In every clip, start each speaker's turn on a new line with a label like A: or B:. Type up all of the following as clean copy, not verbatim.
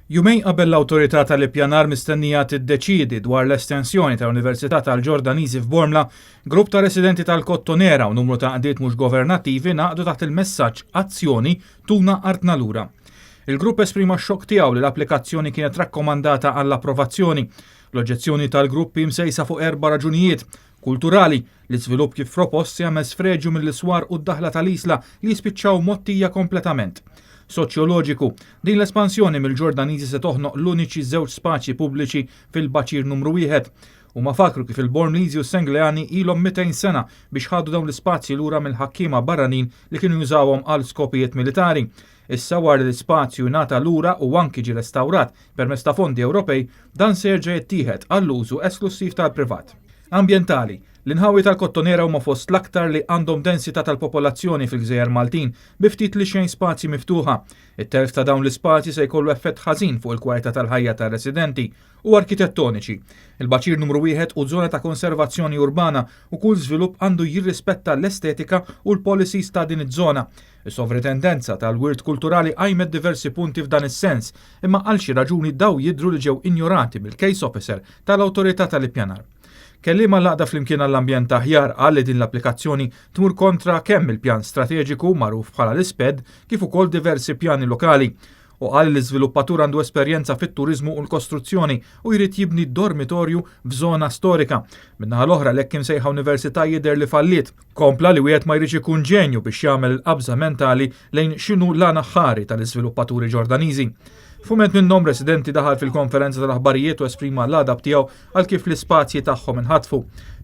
A: Jumejn qabel l-Awtorità tal-Ippjanar mistennija tiddeċiedi dwar l-estensjoni tal-Università tal-Ġordaniżi f'Bormla, grupp ta' residenti tal-Kottonera u numru ta' għaqdiet mhux governattivi ngħaqdu taħt il-messaġġ Azzjoni tuna artna lura. Il-grupp esprima x-xokk tiegħu li l-applikazzjoni kienet rakkomandata għall-approvazzjoni. L-oġġezzjoni tal-grupp hi msejsa fuq erba' raġunijiet, Kulturali, l-iżvilupp kif propost se jagħmel sfreġju mill-iswar u d-daħla tal-Isla li jispiċċaw mgħottija kompletament. Soċjoloġiku, din l-espansjoni mill-Ġordaniżi se toħnoq l-uniċi żewġ spaċji pubbliċi fil-baċir numru wieħed. Huma fakkru kif il-Bormliżi u s-Sengleani ilhom 200 sena biex ħadu dawn l-ispazji lura mill-ħakkiema barranin li kienu jużawhom għal skopijiet militari. Issa wara li l-ispazju ingħata lura u anki ġie restawrat permezz ta' fondi Ewropej, dan se jerġa' jittieħed għall-użu esklussiv tal-privat. Ambjentali, L-inħawi tal-Kottonera huma fost l-aktar li għandhom densità tal-popolazzjoni fil-gżejjer Maltin, bi ftit li xejn spazji miftuħa. It-telf ta' dawn l-ispazji se jkollu effett ħażin fuq il-kwalità tal-ħajja tar-residenti u arkitettoniċi. Il-baċir numru wieħed hu żona ta' konservazzjoni urbana u kull żvilupp għandu jirrispetta l-estetika u l-policies ta' din iż-żona. Is-Sovritendenza tal-Wirt Kulturali qajmet diversi punti f'dan is-sens, imma għal xi raġuni daw jidhru li ġew injorati mill-Case Officer tal-Awtorità tal-Ippjanar. Kelliem għall-Għaqda Flimkien għall-Ambjent Aħjar qal li din l-applikazzjoni tmur kontra kemm il-pjan strateġiku magħruf bħala l-ISPED kif ukoll diversi pjani lokali u qal li l-iżviluppatur għandu esperjenza fit-turiżmu u l-kostruzzjoni u jrid jibni dormitorju f'żona storika. Min-naħa l-oħra l-hekk imsejħa università jidher li falliet. Kompla li wieħed ma jridx ikun ġenju biex jagħmel il-qabża mentali lejn x'inhu l-għan aħħari tal-iżviluppaturi Ġordaniżi. F'mument minnhom residenti daħal fil-konferenza tal-aħbarijiet u esprima l-għadab tiegħu għal kif l-ispazji tagħhom inħatfu.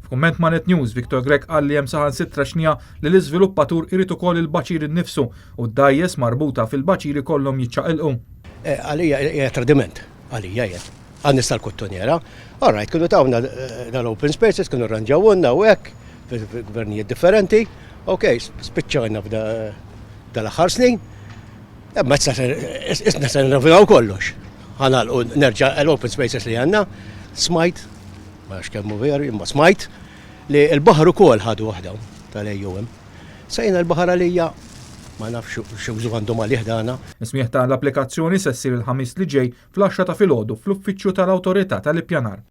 A: F'kumment ma' Net News, Victor Grech qal li hemm saħansitra xnija li l-iżviluppatur irid ukoll il-baċir innifsu u d-dgħajjes marbuta fil-baċir ikollhom jiċċaqilqu.
B: Għalija hija tradiment, għalija hija. Għan-nies tal-Kottonera. All right, kienu tawna dal-open spaces, kienu rranġawulna u hekk, fil-gvernijiet differenti. Ok, spiċċajna f'dal-aħħar snin. Imma issa se nirrovinaw kollox. Ħa nagħlqu nerġa' l-open spaces li għandna. Smajt, ma nafx kemm hu veru, imma smajt li l-baħar ukoll ħadu waħda tal-AUM. Sejna l-baħar għalija ma nafx x'użu għandhom għalih dana.
A: Is-smigħ ta' l-applikazzjoni se ssir il-Ħamis li ġej fl-għaxra ta' filgħodu fl-uffiċċju tal-Awtorità tal-Ippjanar.